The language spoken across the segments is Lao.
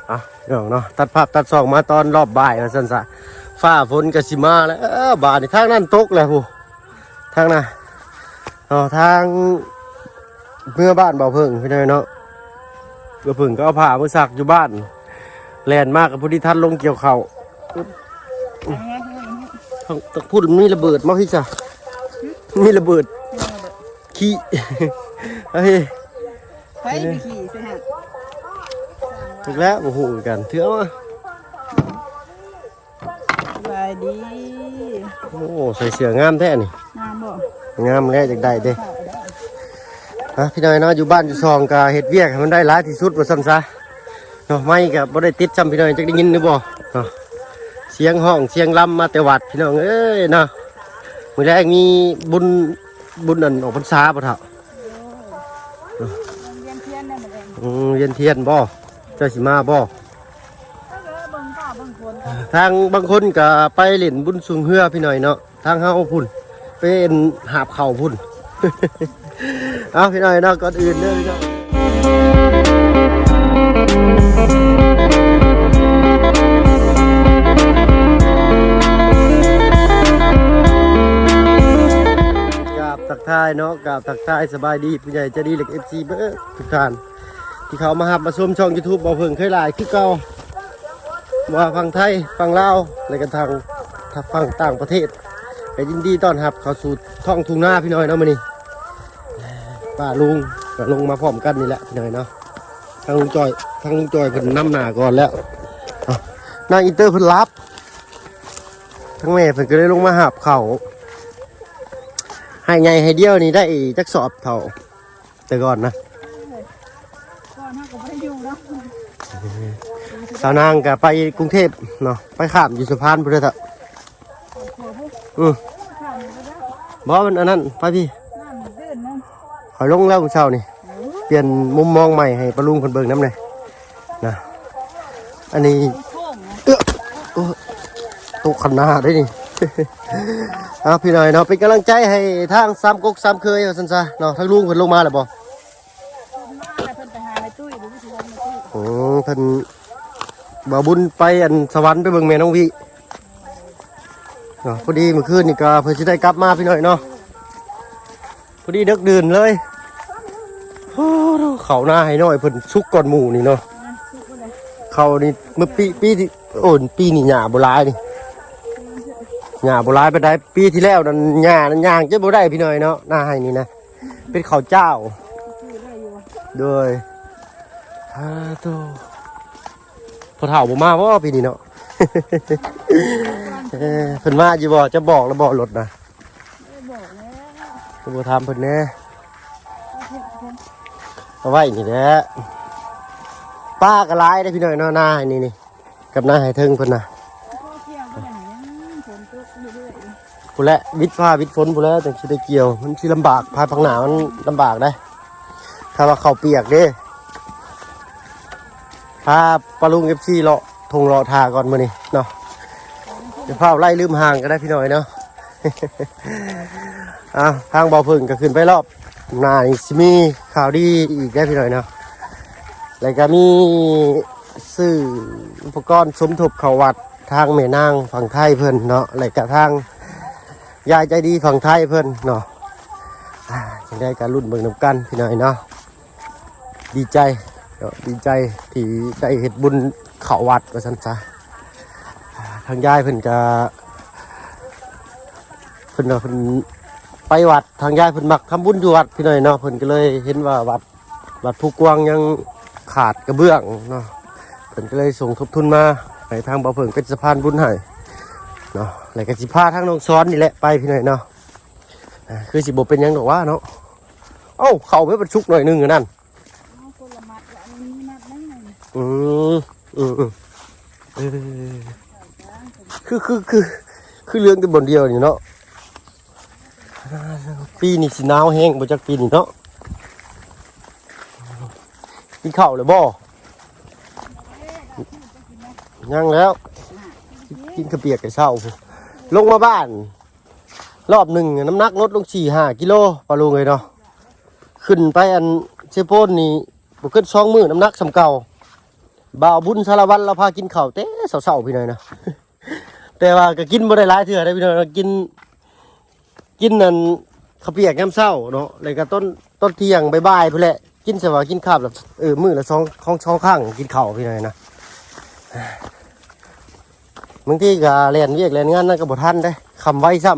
ອ່ະ ພີ່ນ້ອງເນາະ ຕັດພາບຕັດຊ່ອງມາຕອນຮອບບ່າຍວ່າຊັ້ນຊະ. ຟ້າຝົນກໍຊິມາແລ້ວ ບາດນີ້ທາງນັ້ນຕົກແລ້ວພຸ້ນ ທາງນັ້ນເນາະ ທາງເມືອບ້ານບ່າວເຜິ້ງ ພີ່ນ້ອງເນາະ. ບ່າວເຜິ້ງກໍເອົາຜ້າມາຊັກຢູ່ບ້ານ ແລ່ນມາກໍພໍດີທັນລົງກ່ຽວເຂົ້າ. ທາງ ທາງພຸ້ນມີລະເບີດບໍ່ ພີ່ຊະ? ມີລະເບີດ ຂີ້ ເອີຍ ໃຜໄປຂີ້ໃສ່ຫັ້ນ? ຈັກແລ້ວ ບໍ່ຮູ້ຄືກັນ ຖືເອົາມາ. ສະບາຍດີ. ໂອ້ ໃສ່ເສື້ອງາມແທ້ນີ້. ງາມບໍ່? ງາມແລ້ວ ຢາກໄດ້ເດ້. ອ່ະ ພີ່ນ້ອງເນາະ ຢູ່ບ້ານຢູ່ຊ່ອງກໍເຮັດວຽກໃຫ້ມັນໄດ້ຫຼາຍທີ່ສຸດວ່າຊັ້ນຊະເນາະ. ໄມກໍບໍ່ໄດ້ຕິດຊ້ຳ ພີ່ນ້ອງ ຈັກໄດ້ຍິນຫຼືບໍ່ເນາະ. ສຽງຮ້ອງສຽງລຳມາແຕ່ວັດ ພີ່ນ້ອງເອີຍເນາະ. ມື້ແລງມີບຸນ ບຸນອັນອອກພັນສາບໍ່ເຖົ້າ? ໂອ້ຍ ວຽນທຽນໄດ້ມື້ແລງ. ອືມ ວຽນທຽນບໍ່? ເຈົ້າຊິມາບໍ່? ເບິ່ງຟ້າເບິ່ງຝົນກ່ອນ. ທາງບາງຄົນກໍໄປຫຼິ້ນບຸນຊ່ວງເຮືອ ພີ່ນ້ອງເນາະ. ທາງເຮົາພຸ້ນ ໄປອັນຫາບເຂົ້າພຸ້ນ. ເອົາ ພີ່ນ້ອງເນາະ ກ່ອນອື່ນເດີພີ່ນ້ອງ ກາບທັກທາຍເນາະ ກາບທັກທາຍສະບາຍດີຜູ້ໃຫຍ່ໃຈດີ ແລະ ເອັຟຊີ ເບິດທຸກທ່ານ ທີ່ເຂົ້າມາຮັບມາຊົມຊ່ອງ YouTube ບ່າວເຜິ້ງເຄີຍຫຼາຍຄືເກົ່າ. ວ່າຝັ່ງໄທ ຝັ່ງລາວ ແລະກະທາງຝັ່ງຕ່າງປະເທດ ກະຍິນດີຕ້ອນຮັບເຂົ້າສູ່ທ້ອງທົ່ງນາພີ່ນ້ອງເນາະ. ມື້ນີ້ປ້າລຸງກະລົງມາພ້ອມກັນນີ້ແຫຼະພີ່ນ້ອງເນາະ. ທາງລຸງຈ້ອຍ ທາງລຸງຈ້ອຍເພິ່ນນຳໜ້າກ່ອນແລ້ວ. ເອົ້າ ນາງອິນເຕີເພິ່ນຫຼັບ ທາງແມ່ເພິ່ນກະເລີຍລົງມາຮັບເຂົ້າ. ໄຮ່ໃຫຍ່ໄຮ່ດຽວນີ້ໄດ້ຈັກສອບເຖົ້າ? ແຕ່ກ່ອນນະ ກ່ອນເຮົາກໍບໍ່ໄດ້ຢູ່ເນາະ. ສາວນາງກໍໄປກຸງເທບເນາະ ໄປຂ້າມຢູ່ສະພານພຸ້ນເດີ. ອື ຂ້າມຢູ່ພຸ້ນເດີ. ບໍ່ ມັນອັນນັ້ນ ໄປພີ້ ນ້ຳມັນຕື້ນເນາະ. ຂ້ອຍລົງແລ້ວມື້ເຊົ້ານີ້ ໂອ້ ປ່ຽນມຸມມອງໃໝ່ໃຫ້ປ້າລຸງເພິ່ນເບິ່ງນຳແດ່. ນະ ອັນນີ້ ໂຄ້ງນະ ເອີ ໂອ້ ຕົກຄັນນາເດ້ນີ້. ເອົາ ພີ່ນ້ອງເນາະ ເປັນກຳລັງໃຈໃຫ້ທາງສາມກົກສາມເຄີຍວ່າຊັ້ນຊະເນາະ. ທາງລຸງເພິ່ນລົງມາແລ້ວບໍ່? ເພິ່ນມາແລ້ວ ເພິ່ນໄປຫາແມ່ຕຸ້ຍ ຫຼືຊິເພິ່ນມາຕຸ້ຍ. ອື ເພິ່ນບ່າວບຸນໄປອັນສະຫວັນ ໄປເບິ່ງແມ່ນ້ອງວິເນາະ. ພໍດີມື້ຄືນນີ້ກໍເພິ່ນຊິໄດ້ກັບມາ ພີ່ນ້ອງເນາະ. ພໍດີເດິກດື່ນເລີຍ. ໂອ້ ເຂົ້ານາໄຮ່ນ້ອຍເພິ່ນສຸກກ່ອນໝູ່ນີ້ເນາະ. ເຂົ້ານີ້ເມື່ອປີ ປີທີ່ ໂອ້ ປີນີ້ຫຍ້າບໍ່ຫຼາຍນີ້ ຫຍ້າບໍ່ຫຼາຍປານໃດ. ປີທີ່ແລ້ວນັ້ນຫຍ້ານັ້ນຍ່າງຈະບໍ່ໄດ້ ພີ່ນ້ອງເນາະ. ນາໄຮ່ນີ້ນະ ເປັນເຂົ້າຈ້າວ. ໂດຍ ອາໂຕ ພໍ່ເຖົ້າບໍ່ມາບໍ່ປີນີ້ເນາະ? ເອີ ເພິ່ນມາຢູ່ບໍ່? ຈະບອກແລ້ວບໍ່ລົດນະ? ບໍ່ບອກແລ້ວ ກໍບໍ່ຖາມເພິ່ນແດ່. ເອົາໄວ້ນີ້ແຫຼະ ປາກໍຫຼາຍເດ້ພີ່ນ້ອງເນາະ. ນານີ້ນີ້ ກັບນາໄຮ່ເທິງເພິ່ນນະ ພຸ້ນແຫຼະ ວິດຟ້າວິດຝົນພຸ້ນແຫຼະ ຈັ່ງຊິໄດ້ກ່ຽວ. ມັນຊິລຳບາກ ພາຍພາກໜ້າມັນລຳບາກໄດ໋ ຖ້າວ່າເຂົ້າປຽກເດ້. ພາປ້າລຸງ ເອັຟຊີ ເລາະທົ່ງເລາະທ່າກ່ອນມື້ນີ້ເນາະ. ຈະຟ້າວໄລ່ລືມຫ່າງກໍໄດ້ ພີ່ນ້ອງເນາະ. ເອົາ ທາງບ່າວເຜິ້ງກໍຂຶ້ນໄປລອບໜ້ານີ້ ຊິມີຂ່າວດີອີກໄດ໋ ພີ່ນ້ອງເນາະ. ແລ້ວກໍມີຊື້ອຸປະກອນສົມທົບເຂົ້າວັດ ທາງແມ່ນາງຝັ່ງໄທເພິ່ນເນາະ ແລ້ວກໍທາງຍາຍໃຈດີຝັ່ງໄທເພິ່ນເນາະ. ອ່າ ຈັ່ງໃດກໍລຸ້ນເບິ່ງນຳກັນ ພີ່ນ້ອງເນາະ. ດີໃຈເນາະ ດີໃຈທີ່ໄດ້ເຮັດບຸນເຂົ້າວັດວ່າຊັ້ນຊະ. ອ່າ ທາງຍາຍເພິ່ນກະ ເພິ່ນວ່າເພິ່ນໄປວັດ ທາງຍາຍເພິ່ນມັກທຳບຸນຢູ່ວັດ ພີ່ນ້ອງເນາະ. ເພິ່ນກໍເລີຍເຫັນວ່າວັດ ວັດພູກວາງຍັງຂາດກະເບື້ອງເນາະ ເພິ່ນກໍເລີຍສົມທົບທຶນມາໃຫ້ທາງບ່າວເຜິ້ງເປັນສະພານບຸນໃຫ້ເນາະ. ແລ້ວກໍຊິພາທາງນ້ອງສອນນີ້ແຫຼະໄປ ພີ່ນ້ອງເນາະ. ອ່າ ຄືຊິບໍ່ເປັນຫຍັງດອກຫວາເນາະ. ເອົ້າ ເຂົ້າໄປບັນສຸກໜ້ອຍໜຶ່ງອັນນັ້ນ ເອົາຄົນລະມັດລະ ອັນນີ້ມັດໜຶ່ງ. ອືມ ອືມ ອືມ ເອີ ຄື ຄື ຄື ຄືເຫຼືອງແຕ່ບ່ອນດຽວນີ້ເນາະ. ອ່າ ປີນີ້ຊິໜາວແຮງບໍ່ຈັກ ປີນີ້ເນາະ. ກິນເຂົ້າແລ້ວບໍ່? ຍັງແລ້ວ ກິນເຂົ້າປຽກແຕ່ເຊົ້າ. ລົງມາບ້ານ ຮອບໜຶ່ງນ້ຳໜັກລົດລົງສີ່ຫ້າກິໂລ ປ້າລຸງເອີຍເນາະ. ຂຶ້ນໄປອັນເຊໂປນນີ້ບໍ່ເກີນສອງມື້ ນ້ຳໜັກສ່ຳເກົ່າ. ບ່າວບຸນສາລະວັນລາວພາກິນເຂົ້າແຕ່ເຊົ້າໆ ພີ່ນ້ອງເນາະ ແຕ່ວ່າກໍກິນບໍ່ໄດ້ຫຼາຍເທື່ອເດ້ພີ່ນ້ອງເນາະ ກິນ ກິນອັນເຂົ້າປຽກຍາມເຊົ້າເນາະ ແລ້ວກໍຕອນ ຕອນທ່ຽງບ່າຍໆ ພຸ້ນແຫຼະ ກິນ ສ່ຳວ່າກິນຄາບລະ ເອີ ມື້ລະສອງ ຂອງສອງຄັ້ງກິນເຂົ້າ ພີ່ນ້ອງເນາະ. ບາງທີກໍແລ່ນວຽກແລ່ນງານນັ້ນກໍບໍ່ທັນເດ້ ຄ່ຳໄວຊ້ຳ.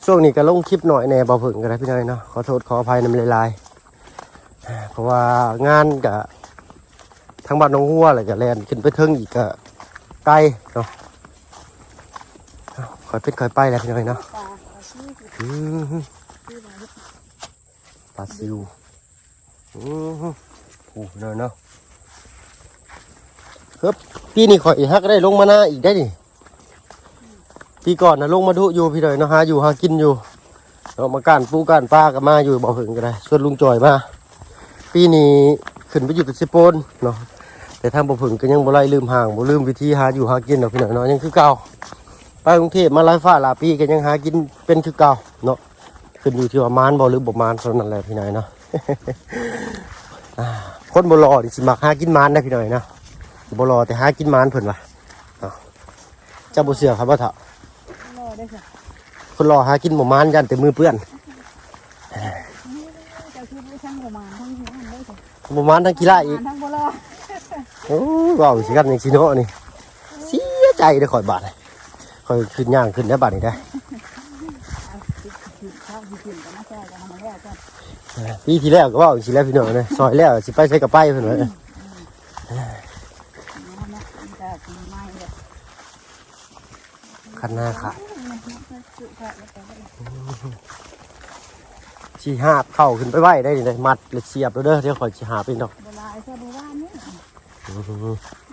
ຊ່ວງນີ້ກໍລົງຄລິບໜ້ອຍແດ່ ບໍ່ເພິ່ງກໍໄດ້ ພີ່ນ້ອງເນາະ ຂໍໂທດຂໍອະໄພນຳຫຼາຍໆ ເພາະວ່າງານກໍ ທາງບ້ານໜອງຫົວ ແລ້ວກໍແລ່ນຂຶ້ນໄປເທິງອີກກໍໄກເນາະ. ເອົາ ຄ່ອຍເປັນຄ່ອຍໄປແຫຼະ ພີ່ນ້ອງເນາະ. ອືມ ປາຊິວ ອືມ ໂອ້ ເນາະ ເນາະ. ເຮີບ ປີນີ້ຂ້ອຍຫາກໄດ້ລົງມານາອີກໄດ໋ນີ້. ປີກ່ອນນະລົງມາດຸຢູ່ ພີ່ນ້ອງເນາະ ຫາຢູ່ຫາກິນຢູ່ເນາະ ມາກ້ານປູກ້ານປາກໍມາຢູ່ ບໍ່ເພິ່ງກໍໄດ້ ຊວນລຸງຈ່ອຍມາ. ປີນີ້ຂຶ້ນໄປຢູ່ແຕ່ເຊໂປນເນາະ ແຕ່ທາງບໍ່ເພິ່ງກໍຍັງບໍ່ໄດ້ລືມຮ່າງ ບໍ່ລືມວິທີຫາຢູ່ຫາກິນດອກ ພີ່ນ້ອງເນາະ ຍັງຄືເກົ່າ. ໄປກຸງເທບມາຫຼາຍຟ້າຫຼາຍປີກໍຍັງຫາກິນເປັນຄືເກົ່າເນາະ. ຂຶ້ນຢູ່ທີ່ວ່າໝານບໍ່ ຫຼືບໍ່ໝານເທົ່ານັ້ນແຫຼະ ພີ່ນ້ອງເນາະ. ອ່າ ຄົນບໍ່ຫຼໍ່ນີ້ຊິມັກຫາກິນໝານໄດ໋ ພີ່ນ້ອງເນາະ ບໍ່ຫຼໍ່ແຕ່ຫາກິນໝານ ເພິ່ນວ່າເນາະ. ເຈົ້າບໍ່ເຊື່ອຂ້ອຍບໍ່ເຖົ້າ? ບໍ່ຫຼໍ່ເດ້ ຄົນຫຼໍ່ຫາກິນບໍ່ໝານ ຢ້ານແຕ່ມືເປື້ອນ. ເຈົ້າຄືບໍ່ຊ່າງບໍ່ໝານທັງນັ້ນເດ້ ບໍ່ໝານທັງຂີ້ລ້າຍອີກ ບໍ່ໝານທັງບໍ່ຫຼໍ່. ໂອ້ ເວົ້າຊິກັນຈັ່ງຊີ້ເນາະ ນີ້ເສຍໃຈເດ້ຂ້ອຍບາດນີ້ ຂ້ອຍຂຶ້ນຍ່າງຂຶ້ນແລ້ວບາດນີ້ເດ້. ປີທີ່ແລ້ວກໍເວົ້າຈັ່ງຊີ້ແຫຼະ ພີ່ນ້ອງເອີຍ ຊ່ອຍແລ້ວຊິໄປໃສກໍໄປ ເພິ່ນວ່າ. ຄັນນາຂາດ ຊິຫາບເຂົ້າຂຶ້ນໄປໄວ້ໄດ້ນີ້ ໄດ້ມັດແລ້ວສຽບແລ້ວເດີ ດຽວຂ້ອຍຊິຫາບເອງດອກ. ບໍ່ຫຼາຍ ແຕ່ບໍ່ວ່ານີ້ ອືມ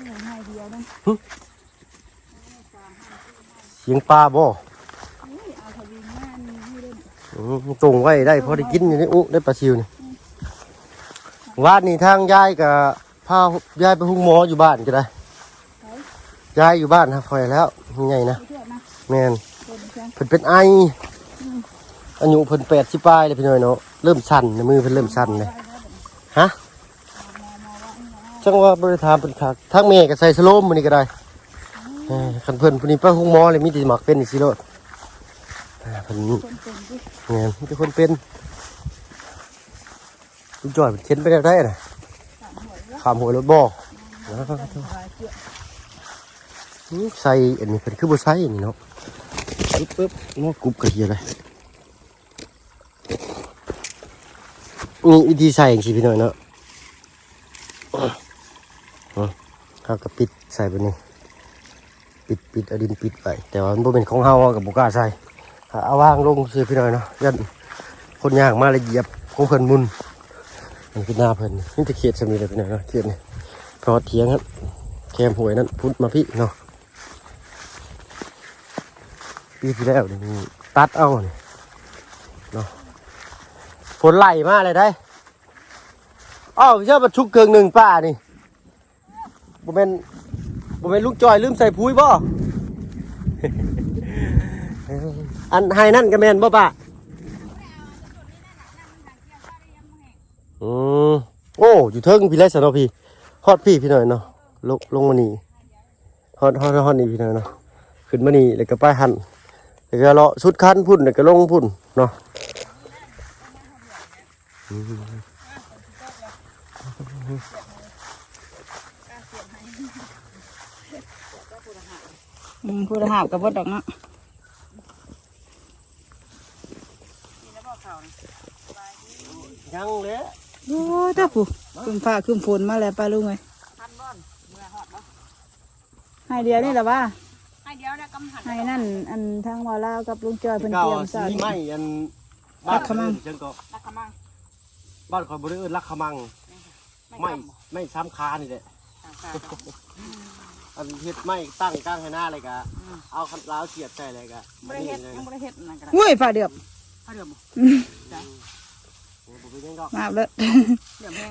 ນີ້ໄຮ່ດຽວເດ້ ຫຶ ສຽງປາບໍ່? ນີ້ເອົາທະວິງມານີ້ເດ້ ອືມ ຕົງໄວ້ໄດ້ ພໍໄດ້ກິນຢູ່ນີ້ ອຸ ໄດ້ປາຊິວນີ້. ອືມ ວານນີ້ທາງຍາຍກໍ ພາຍາຍໄປໂຮງໝໍຢູ່ບ້ານກໍໄດ້. ໃຜ? ຍາຍຢູ່ບ້ານຫາຂ້ອຍແລ້ວ ໃຫຍ່ນະ. ໄປກວດນະ? ແມ່ນ. ເປັນຫຍັງ? ເພິ່ນເປັນໄອ. ອືມ ອາຍຸເພິ່ນແປດສິບປາຍແລ້ວ ພີ່ນ້ອງເນາະ ເລີ່ມສັ່ນ ມືເພິ່ນເລີ່ມສັ່ນເດ້. ຮະ? ຈັ່ງວ່າບໍ່ໄດ້ຖາມເພິ່ນຄັກ ທາງແມ່ກໍໃສ່ສະໂລມມື້ນີ້ກໍໄດ້. ອືມ ເອີ ຄັນເພິ່ນຜູ້ນີ້ໄປໂຮງໝໍແລ້ວ ມີແຕ່ມັກເປັນຈັ່ງຊີ້ໂລດ. ເອີ ເພິ່ນ ຄົນເປັນຕິ? ແມ່ນ ມີແຕ່ຄົນເປັນ. ລຸງຈ້ອຍເພິ່ນເຂັນໄປແນວໃດນະ? ຂ້າມຫ້ວຍໂລດບໍ່? ອືມ ໃສ່ອັນນີ້ເພິ່ນຄືບໍ່ໃສ່ນີ້ເນາະ. ປຶບ ປຶບ ງອກຸບກະເຮຍເລີຍ. ນີ້ວິທີໃສ່ຈັ່ງຊີ້ ພີ່ນ້ອງເນາະ. ເຮົາກໍປິດໃສ່ແບບນີ້. ປິດ ປິດ ເອົາດິນປິດໄວ້ ແຕ່ວ່າມັນບໍ່ແມ່ນຂອງເຮົາ ເຮົາກໍບໍ່ກ້າໃສ່ ເອົາວາງລົງຊື່ ພີ່ນ້ອງເນາະ ຢ້ານຄົນຍ່າງມາແລ້ວຢຽບຂອງເພິ່ນໝຸ່ນ. ອັນນີ້ຄືນາເພິ່ນ ມີແຕ່ເຂດສ່ຳນີ້ແຫຼະ ພີ່ນ້ອງເນາະ ເຂດນີ້ ຮອດຖຽງຫັ້ນ ແຄມຫ້ວຍນັ້ນ ພຸດມາພີ້ເນາະ. ປີທີ່ແລ້ວນີ້ຕັດເອົານີ້ເນາະ ຝົນໄຫຼມາແລ້ວໄດ໋. ອ້າວ ເຈົ້າບັດຊຸກເຄິ່ງໜຶ່ງປານີ້ ບໍ່ແມ່ນ ບໍ່ແມ່ນລຸງຈ່ອຍລືມໃສ່ປຸ໋ຍບໍ່? ອັນໄຮ່ນັ້ນກໍແມ່ນບໍ່ປ້າ? ອືມ ໂອ້ ຢູ່ເທິງພີ້ແຫຼະຊັ້ນເນາະ ພີ້ ຮອດພີ້ ພີ່ນ້ອງເນາະ ລົງ ລົງມານີ້ ຮອດ ຮອດ ຮອດນີ້ ພີ່ນ້ອງເນາະ ຂຶ້ນມານີ້ ແລ້ວກໍໄປຫັ້ນ ແລ້ວກໍເລາະສຸດຄັນພຸ້ນ ແລ້ວກໍລົງພຸ້ນເນາະ. ອືມ ອືມ ຜູ້ລະຫາບກໍເບິດດອກເນາະ. ຍັງແຫຼະ ໂອ້ຍ ຕາຜູ້ ຄຶ້ມຟ້າຄຶ້ມຝົນມາແລ້ວ ປ້າລຸງເອີຍ. ທັນບໍ່? ເມື່ອຮອດບໍ່? ໄຮ່ດຽວນີ້ລະວ່າ ໄຮ່ດຽວແລ້ວກຳຫັນ ໄຮ່ນັ້ນ ອັນທາງວ່າລາວກັບລຸງຈ້ອຍເພິ່ນກຽມ ມີໄມ້ອັນ ລັກຂະມັງ ບ້ານເອີ້ນຫຍັງເກາະ ລັກຂະມັງ ບ້ານຂ້ອຍບໍ່ໄດ້ເອີ້ນລັກຂະມັງ ໄມ້ ໄມ້ສາມຂານີ້ແຫຼະ ສາມຂາ ອັນເຮັດໄມ້ຕັ້ງກາງໄຮ່ນາ ແລ້ວກະ ອືມ ເອົາຄັນລາວສຽບໃສ່ ແລ້ວກະ ບໍ່ໄດ້ເຮັດ ຍັງບໍ່ໄດ້ເຮັດນັ້ນກໍໄດ້ ໂອ້ຍ ຟ້າເດືອບ ຟ້າເດືອບບໍ່? ອືມ ໂອ້ຍ ບໍ່ເປັນຫຍັງດອກ ມາເລີຍ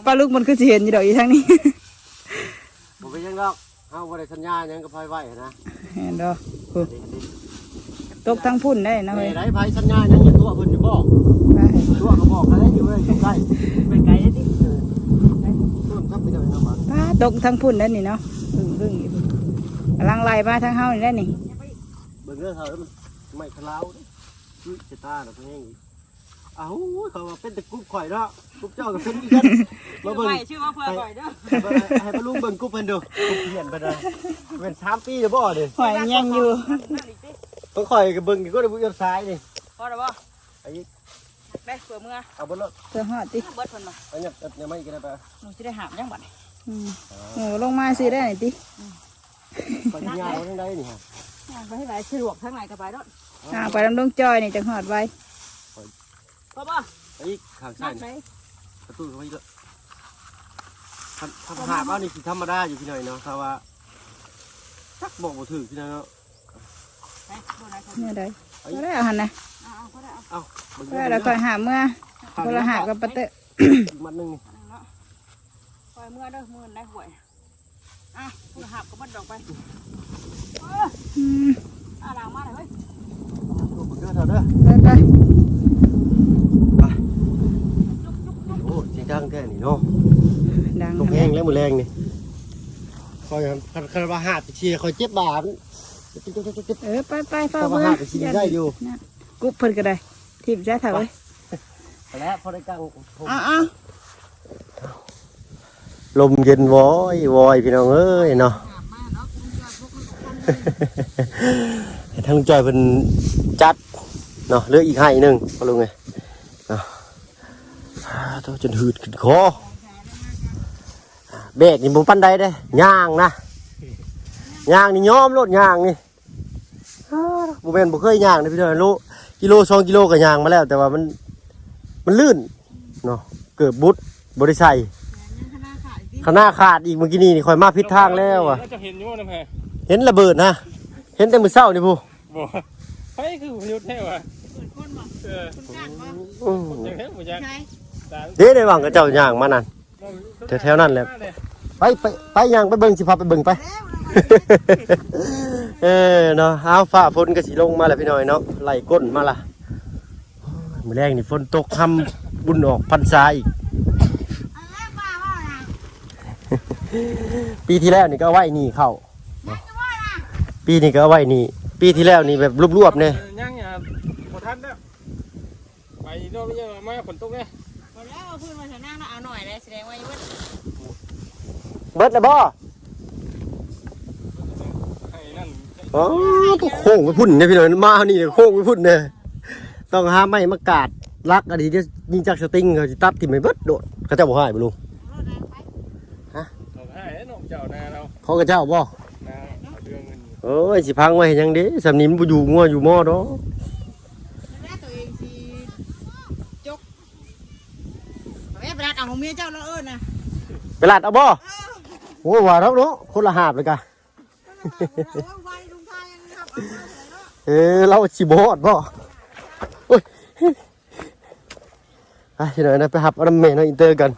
ຟ້າລຸກມັນຄືຊິເຫັນຢູ່ດອກ ອີທາງນີ້ ບໍ່ເປັນຫຍັງດອກ ເຮົາບໍ່ໄດ້ສັນຍາຫຍັງກັບໃຜໄວ້ນະ ແມ່ນດອກ ຕົກທາງພຸ້ນໄດ້ນະເວີຍ ໄດ້ໃຜສັນຍາຫຍັງຢູ່ຕົວເພິ່ນຢູ່ບໍ່? ຕົວກໍບອກໄດ້ຢູ່ເວີຍ ໃກ້ ໄປໄກເດ້ຕິ ເອີ ຕົ້ນຄັບໄປເດີນະ ອ້າ ຕົກທາງພຸ້ນແລ້ວນີ້ເນາະ ບຶ້ງໆຢູ່ພຸ້ນ ກຳລັງໄຫຼມາທາງເຮົານີ້ແຫຼະນີ້. ເບິ່ງເດີເຮົາ ມັນໄມ້ຂະລາວເດ້ ຄືຈະຕານະ ແຮງອີກ. ອ້າວ ເຂົາວ່າເປັນແຕ່ກຸບຂ້ອຍເນາະ ກຸບເຈົ້າກໍເປັນຄືກັນ. ມາເບິ່ງ ຊື່ວ່າເພື່ອຂ້ອຍເດີ ໃຫ້ ໃຫ້ປ້າລຸງເບິ່ງກຸບເພິ່ນດູ ກຸບເພິ່ນເພິ່ນນະ ແມ່ນສາມປີແລ້ວບໍ່ນີ້? ຫອຍຍັງຢູ່ ຂອງຂ້ອຍກໍເບິ່ງຢູ່ ກໍໄດ້ບຸຍອດສາຍນີ້. ພໍແລ້ວບໍ່? ໄປອີກ ໄປເພື່ອເມືອ ເອົາເບິດໂລດ ເພື່ອຮອດຕິ ເບິດເພິ່ນວ່າ. ເອົາຫຍັບ ຫຍັບມາອີກກໍໄດ້ປະ ໜູຊິໄດ້ຫາບຫຍັງບັດນີ້? ອືມ ເອີ ໂອ້ ລົງມາຊິໄດ້ນີ້ຕິ. ອືມ ໄປຍ່າງເອົາທາງໃດນີ້ຮະ? ຍ່າງໄປທາງໃດສະດວກ ທາງໃດກໍໄປໂລດ. ອ່າ ໄປນຳລຸງຈອຍນີ້ຈັ່ງຮອດໄວ. ພໍບໍ່? ໄປອີກ ຂ້າງຊ້າຍນີ້ ປະຕູເຂົ້າໄປອີກ. ຄັນ ຄັນຫາບເອົານີ້ຊິທຳມະດາຢູ່ພີ່ນ້ອງເນາະ ຖ້າວ່າ ຈັກບອກບໍ່ຖືກພີ່ນ້ອງເນາະ. ແນວໃດ ພໍແລ້ວຫັ້ນນະ. ເອົາ ເອົາ ພໍແລ້ວ ເອົາ ເອົາ ເບິ່ງ ພໍແລ້ວ ເບິ່ງ ຄ່ອຍຫາບເມືອ ຄົນລະຫາບກັບປາເຕີ ອີກມັດໜຶ່ງນີ້ ອັນໜຶ່ງເນາະ. ຄ່ອຍເມືອເດີ ມື້ນັ້ນໄດ້ຫວຍ. ອ່ະ ຄົນລະຫາບກໍໝົດດອກໄປ. ເອີ ອືມ ອ່າ ລ້າງມາເລີຍເຮີ້ຍ ເດີ ໄປ ໄປ ໄປ. ໂອ້ ຊິດັງແທ້ນີ້ເນາະ ດັງ ຕົກແຮງແລ້ວມື້ແລງນີ້. ຂ້ອຍ ຄັນ ຄັນວ່າຫາບຊິຂ້ອຍເຈັບບ່າ ເອີ ໄປໆ ຟ້າວເມືອ ແຕ່ວ່າຫາບຊິໄດ້ຢູ່ ກຸບເພິ່ນກໍໄດ້ ຖິ້ມຊະເຖົ້າເອີຍ. ແລ້ວພໍໄດ້ກາງ ອ້າວໆ ລົມເຢັນວອຍໆ ພີ່ນ້ອງເອີຍເນາະ. ໃຫ້ທາງລຸງຈອຍເພິ່ນຈັດເນາະ ເຫຼືອອີກໄຮ່ໜຶ່ງພໍ່ລຸງເອີຍເນາະ. ໂອ້ ຈົນຫືດຂຶ້ນຄໍ ແບກນີ້ບໍ່ປານໃດເດ້ ຍ່າງນະ ຍ່າງນີ້ຍອມໂລດ ຍ່າງນີ້. ອ້າ ບໍ່ແມ່ນບໍ່ເຄີຍຍ່າງເດ້ພີ່ນ້ອງ ໂລ ກິໂລສອງກິໂລກໍຍ່າງມາແລ້ວ ແຕ່ວ່າມັນ ມັນລື່ນເນາະ ເກີບບຸດ ບໍ່ໄດ້ໃສ່. ຂະໜາດຂາດອີກ ມື້ກີ້ນີ້ຂ້ອຍມາຜິດທາງແລ້ວອະ. ເຈົ້າເຫັນຢູ່ນຳໃຜ? ເຫັນລະເບີດນະ ເຫັນແຕ່ມື້ເຊົ້ານີ້ພຸ້ນ. ບໍ່ ໃຜຄືບໍ່ຢຸດແທ້ວະ? ເອີ ອືມ ຈັກແທ້ບໍ່ຈັກ. ເດ້ ໄດ້ຫວັງກັບເຈົ້າຍ່າງມານັ້ນ. ແຖວໆນັ້ນແຫຼະ ໄປ ໄປ ໄປ ຍ່າງໄປເບິ່ງ ຊິພາໄປເບິ່ງ ໄປ. ເອີເນາະ ອ້າວ ຟ້າຝົນກໍຊິລົງມາແລ້ວພີ່ນ້ອງເນາະ ໄລ່ກົ້ນມາລະ. ໂອ້ຍ ມື້ແລງນີ້ຝົນຕົກ ຮຳບຸນອອກພັນສາອີກ. ປີທີ່ແລ້ວນີ້ກໍເອົາໄວ້ໜີ້ເຂົ້າ ປີນີ້ກໍເອົາໄວ້ໜີ້ ປີທີ່ແລ້ວນີ້ແບບລວບໆແດ່. ຍັງ ບໍ່ທັນແລ້ວ. ໄປເນາະ ມາຝົນຕົກເດ້. ບໍ່ແລ້ວ ເອົາພື້ນມາໃສ່ນາງແລ້ວ ເອົາໜ້ອຍແລ້ວ ສະແດງວ່າຢູ່ເບິດ ເບິດແລ້ວບໍ່? ອໍ ໂຄ້ງໄປພຸ້ນເດ້ພີ່ນ້ອງ ມານີ້ໂຄ້ງໄປພຸ້ນເດ້. ຕ້ອງຫາໄມ້ມາກາດຫຼັກອັນນີ້ ດຽວມີຈັກສະຕິງ ເຂົາຊິຕັດຖິ້ມໃຫ້ເບິດໂດດ. ເຂົາເຈົ້າບໍ່ຮ້າຍບໍ່ລຸງ? ຮະ? ເຂົາຮ້າຍເດ້ນ້ອງເຈົ້ານາລາວ. ຂອງເຂົາເຈົ້າບໍ່? ນາເຂົາເດືອເງິນ. ໂອ້ຍ ຊິພັງໄວ້ເຮັດຫຍັງເດ້ ສ່ຳນີ້ມັນບໍ່ຢູ່ງົວຢູ່ມໍດອກ. ແລ້ວຕົວເອງຊິຈົກ ແມ່ໄປລັດເອົາຂອງເມຍເຈົ້າແລ້ວເອີ້ນນະ ໄປລັດເອົາບໍ່? ເອີ ໂອ້ຍ ວ່າດອກເນາະ ຄົນລະຫາບເລີຍກະ ເອີ ໄວລຸງທາຍັງຮັບເອົາເລີຍເນາະ. ເອີ ລາວຊິບໍ່ຮອດບໍ່? ໂອ້ຍ ໄປພີ່ນ້ອງເອີຍ ໄປຮັບເອົານຳແມ່ນ້ອງອິນເຕີກ່ອນ.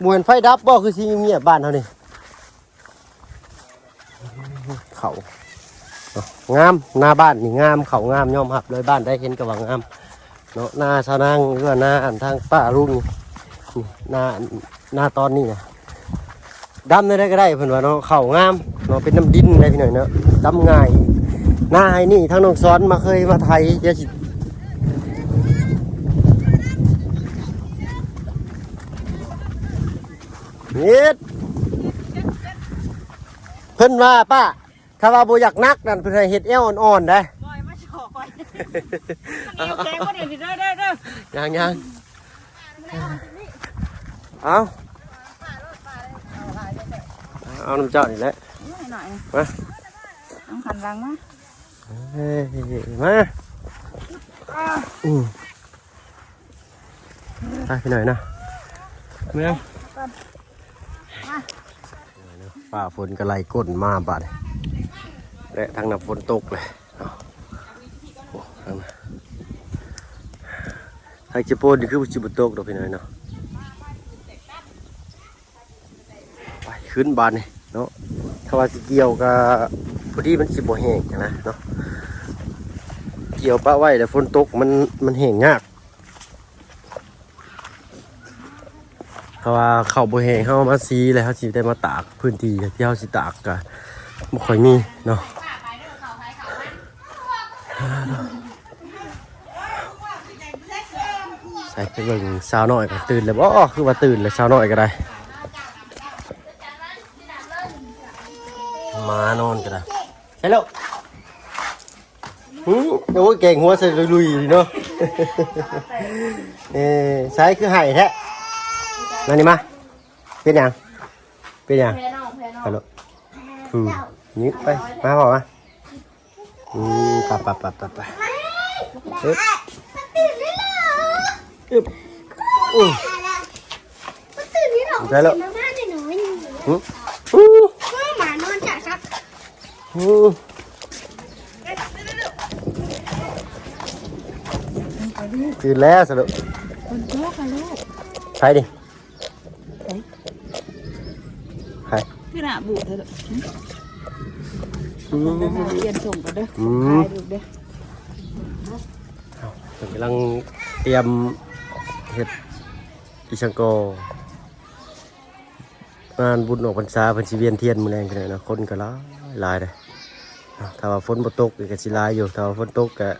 ບໍ່ແມ່ນໄຟດັບບໍ່ ຄືຊິງຽບໆ ບ້ານເຮົານີ້? ເຂົ້າງາມ ໜ້າບ້ານນີ້ງາມ ເຂົ້າງາມ ຍອມຮັບເລີຍ ບ້ານໃດເຫັນກໍວ່າງາມເນາະ. ນາຊາວນາງ ຫຼືວ່ານາອັນທາງປ້າລຸງນີ້ ນາ ນາຕອນນີ້ນະ ດຳແນວໃດກໍໄດ້ເພິ່ນວ່າເນາະ ເຂົ້າງາມເນາະ ເປັນນ້ຳດິນໄດ໋ພີ່ນ້ອງເນາະ ດຳງ່າຍ. ນາໄຮ່ນີ້ທາງນ້ອງສອນມາ ເຄີຍມາໄຖ ດຽວຊິ ເຮັດ ເພິ່ນວ່າ ປ້າ ຖ້າວ່າບໍ່ຢາກໜັກນັ້ນ ເພິ່ນໃຫ້ເຮັດແອວອ່ອນໆໄດ໋. ບໍ່ໃຫ້ມາຊອກຂ້ອຍ ແອວແຂງບໍ່ໄດ້ເດີ ເດີ ເດີ ຍັງໆ ເອົາ ເອົານຳເຈົ້ານີ້ແຫຼະ ເອົາໃຫ້ໜ້ອຍ ມາ ເອົາຫັນຫຼັງມາ ເອີ ມາ ອືມ ໄປພີ່ນ້ອງເນາະ ເມືອງ ຟ້າຝົນກໍໄລ່ກົ້ນມາບາດນີ້ ແລະທາງນັ້ນຝົນຕົກເລີຍເນາະ. ໂອ້ ທາງນັ້ນ ທາງເຈໂປນນີ້ຄືຊິບໍ່ຕົກດອກພີ່ນ້ອງເນາະ. ໄປຂຶ້ນບາດນີ້ເນາະ ຖ້າວ່າຊິກ່ຽວກໍພໍດີມັນຊິບໍ່ແຫ້ງນະເນາະ ກ່ຽວປະໄວ້ແລ້ວຝົນຕົກມັນ ມັນແຫ້ງຍາກ. ເພາະວ່າເຂົ້າບໍ່ແຫ້ງ ເຮົາມາສີແລ້ວ ເຮົາຊິໄດ້ມາຕາກ ພື້ນທີ່ທີ່ເຮົາຊິຕາກກະບໍ່ຄ່ອຍມີເນາະ. ໃສ່ໄປເບິ່ງສາວນ້ອຍກໍຕື່ນແລ້ວບໍ? ຄືວ່າຕື່ນແລ້ວສາວນ້ອຍກໍໄດ້ ໝານອນກໍໄດ້. ໃສ່ລູກ. ຫື ໂອ້ຍ ແກງຫົວໃສ່ລຸຍໆເນາະ. ເອີ ໃສຄືໄຫ້ແທ້? ມານີ້ມາ. ເປັນຫຍັງ? ເປັນຫຍັງ? ແພ້ນ້ອງ ແພ້ນ້ອງ ໄປລູກ. ອືມ ນີ້ໄປ ມາພໍ່ມາ. ອືມ ໄປໆໆໆ ອຶບ ອຶບ ອືມ ໄດ້ແລ້ວ. ຫື ຫື ໝານອນຈ້າຄັກ. ອືມ ຕື່ນແລ້ວສະລູກ. ຝົນຕົກອະລູກ. ໃຜນີ້? ໃຜ? ໃຜ? ຄືໜ້າບູດແທ້ເດີ. ອືມ ເປັນສົ່ງກັນເດີ. ອືມ ຂາຍລູກເດີ. ເພິ່ນກຳລັງຕຽມເຮັດອີ່ຫຍັງກໍ ງານບຸນອອກພັນສາ ເພິ່ນຊິວຽນທຽນມື້ແລງກັນເນາະ. ຄົນກໍຫຼາຍຫຼາຍເດ້. ຖ້າວ່າຝົນບໍ່ຕົກນີ້ກໍຊິຫຼາຍຢູ່ ຖ້າວ່າຝົນຕົກກໍ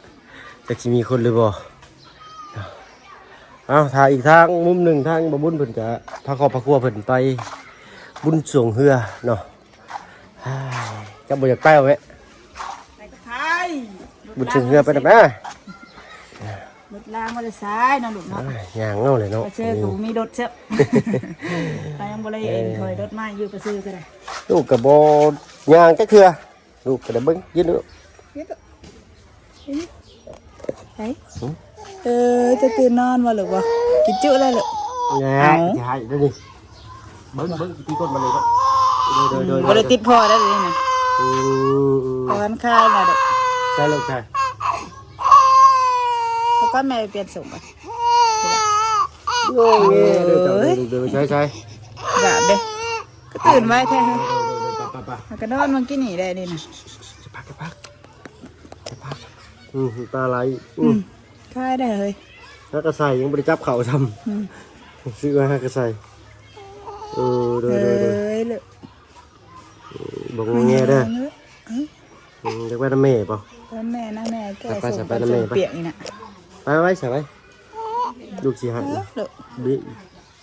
ຈັກຊິມີຄົນຫຼືບໍ່. ເອົາ ຖ້າອີກທາງມຸມໜຶ່ງ ທາງບ່າວບຸນເພິ່ນກະພາຄອບພາຄົວເພິ່ນໄປບຸນຊ່ວງເຮືອເນາະ. ເຈົ້າບໍ່ຢາກໄປບໍ່ແມ່? ໄປກັບໃຜ? ບຸນຊ່ວງເຮືອໄປນຳນະ. ລົດລາງບໍ່ໄດ້ໃຊ້ເນາະລູກເນາະ. ເອີຍ ຍ່າງເອົາແຫຼະເນາະ ປະເຊີກໍບໍ່ມີລົດເຊີບ. ໄປຍັງບໍ່ໄດ້ເອັນຖອຍລົດມາຢູ່ປະເຊີກໍໄດ້. ລູກກໍບໍ່ຍ່າງຈັກເທື່ອ. ລູກກໍໄດ້ເບິ່ງ ຢືນດູ ໄປ. ຫື ເອີ ຈະຕື່ນນອນບໍ່ລູກບໍ່? ກິນຈຸແລ້ວລູກ. ແນ່ ເອົາ ຊິໃຫ້ເດ້ນີ້. ເບິ່ງ ເບິ່ງ ຕີກົ້ນມາເລີຍ. ໂດຍ ໂດຍ ໂດຍ ບໍ່ໄດ້ຕິດພໍ່ໄດ້ເລີຍນະ. ອືມ ອືມ ຜ່ອນຄາຍມາເດີ້. ໃຊ່ລູກ ໃຊ່. ເອົາກ່ອນ ແມ່ໄປປ່ຽນສົງກ່ອນ. ໂອ້ຍ ເດີ ເດີ ໃຊ່ ໃຊ່. ບາບເດ້ ກໍຕື່ນໄວແທ້. ໂດຍ ໂດຍ ໂດຍ ໄປ ໄປ ໄປ. ມັນກໍນອນເມື່ອກີ້ນີ້ແຫຼະນີ້ນະ. ຈະພັກ ຈະພັກ ຈະພັກ. ອືມ ຕາໄຫຼ. ອືມ ອືມ ຄາຍໄດ້ເຮີ້ຍ. ຫາກະໃສ່ ຍັງບໍ່ໄດ້ຈັບເຂົ້າຊ້ຳ. ອືມ ຊື້ມາຫາກະໃສ່. ເອີ ໂດຍ ໂດຍ ໂດຍ. ເອີຍ ເລີກ ເອີຍ ບໍ່ງໍແງເດີ. ອືມ ຢາກໄປນຳແມ່ບໍ່? ໄປນຳແມ່ນະ ແມ່ແກ່ ໄປ ໄປ ສົ່ງ ໄປນຳແມ່ ໄປສົ່ງປຽກນີ້ນະ. ໄປໄວ້ ໃສ່ໄວ້ ລູກຊິໃຫ້. ເອີ ລູກ ບີ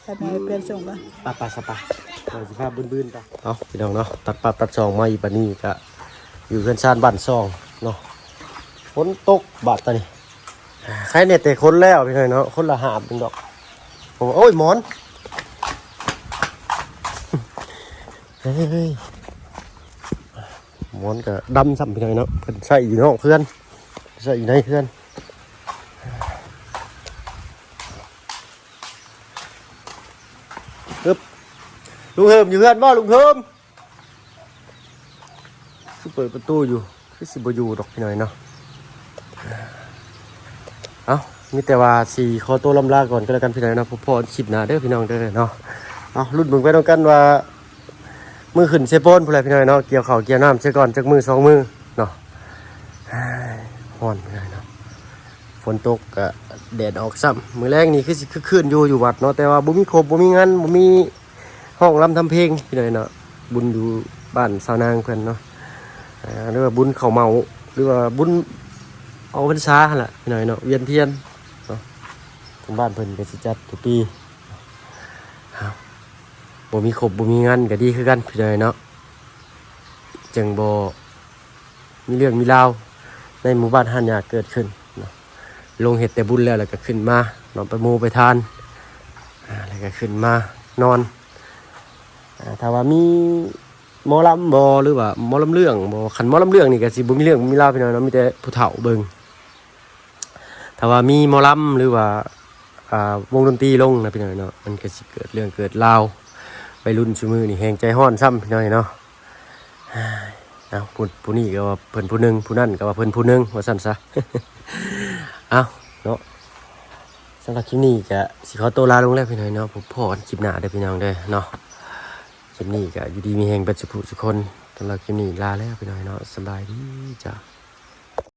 ໃຫ້ແມ່ໄປປ່ຽນສົ່ງກ່ອນ. ໄປ ໄປ ໄປ ໄປ ຊິພາບືນໆ ໄປ. ເອົາ ພີ່ນ້ອງເນາະ ຕັດພາບຕັດຊ່ອງມາອີກ ບາດນີ້ກະຢູ່ເຮືອນຊານບ້ານຊ່ອງເນາະ. ຝົນຕົກບາດຕານີ້ ໃຄແນ່ແຕ່ຄົນແລ້ວ ພີ່ນ້ອງເນາະ ຄົນລະຫາບໜຶ່ງດອກ. ໂອ້ຍ ໝອນ ເຮີ້ຍ ໝອນກໍດຳຊ້ຳ ພີ່ນ້ອງເນາະ. ເພິ່ນໃສ່ຢູ່ນອກເຮືອນ ໃສ່ຢູ່ໃນເຮືອນ. ອຶບ ລຸງເຮີມຢູ່ເຮືອນບໍ່ ລຸງເຮີມ? ຄືເປີດປະຕູຢູ່ ຄືຊິບໍ່ຢູ່ດອກ ພີ່ນ້ອງເນາະ. ເອົ້າ ມີແຕ່ວ່າຊິຂໍໂຕລ່ຳລາກ່ອນກໍແລ້ວກັນ ພີ່ນ້ອງເນາະ. ພົບພໍ້ຄລິບໜ້າເດີ ພີ່ນ້ອງເດີເນາະ. ເອົາ ລຸ້ນເບິ່ງໄປນຳກັນວ່າ ມື້ຂຶ້ນເຊໂປນພຸ້ນແຫຼະ ພີ່ນ້ອງເນາະ. ກ່ຽວເຂົ້າກ່ຽວນ້ຳເສຍກ່ອນ ຈັກມື້ສອງມື້ເນາະ. ຮ້ອນ ພີ່ນ້ອງເນາະ ຝົນຕົກກະແດດອອກຊ້ຳ. ມື້ແລງນີ້ຄືຊິຄຶກຄື້ນຢູ່ ຢູ່ວັດເນາະ ແຕ່ວ່າບໍ່ມີຄົບ ບໍ່ມີງານ ບໍ່ມີ ຮ້ອງລຳທຳເພງ ພີ່ນ້ອງເນາະ. ບຸນຢູ່ບ້ານສາວນາງເພິ່ນເນາະ ເອີ ຫຼືວ່າບຸນເຂົ້າເໝົາ ຫຼືວ່າບຸນອອກພັນສາຫັ້ນລະ ພີ່ນ້ອງເນາະ ວຽນທຽນເນາະ. ທາງບ້ານເພິ່ນກໍຊິຈັດທຸກປີ. ເອົ້າ ບໍ່ມີຄົບບໍ່ມີງານກໍດີຄືກັນ ພີ່ນ້ອງເນາະ ຈຶ່ງບໍ່ ມີເລື່ອງມີລາວໃນໝູ່ບ້ານຮ້ານຍາເກີດຂຶ້ນເນາະ. ລົງເຮັດແຕ່ບຸນແລ້ວ ແລ້ວກໍຂຶ້ນມາເນາະ ໄປໝູ່ໄປທານ ອ່າ ແລ້ວກໍຂຶ້ນມານອນ. ອ່າ ຖ້າວ່າມີໝໍລຳບໍ ຫຼືວ່າໝໍລຳເລື່ອງບໍ ຄັນໝໍລຳເລື່ອງນີ້ກໍຊິບໍ່ມີເລື່ອງມີລາວ ພີ່ນ້ອງເນາະ ມີແຕ່ຜູ້ເຖົ້າເບິ່ງ. ຖ້າວ່າມີໝໍລຳ ຫຼືວ່າ ອ່າ ວົງດົນຕີລົງນະ ພີ່ນ້ອງເນາະ ມັນກໍຊິເກີດເລື່ອງເກີດລາວ. ໄວລຸ້ນຊຸມື້ນີ້ແຮງໃຈຮ້ອນຊ້ຳ ພີ່ນ້ອງເນາະ. ເອົ້າ ຜູ້ ຜູ້ນີ້ກໍວ່າເພິ່ນຜູ້ໜຶ່ງ ຜູ້ນັ້ນກໍວ່າເພິ່ນຜູ້ໜຶ່ງ ວ່າຊັ້ນຊະ. ເອົ້າ ເນາະ ສຳລັບຄລິບນີ້ກໍຊິຂໍໂຕລາລົງແລ້ວ ພີ່ນ້ອງເນາະ. ພົບພໍ້ກັນຄລິບໜ້າເດີ ພີ່ນ້ອງເດີເນາະ. ຄລິບນີ້ກໍຢູ່ດີມີແຮງເບິດສຸຜູ້ສຸຄົນ. ສຳລັບຄລິບນີ້ລາແລ້ວ ພີ່ນ້ອງເນາະ. ສະບາຍດີຈ້າ.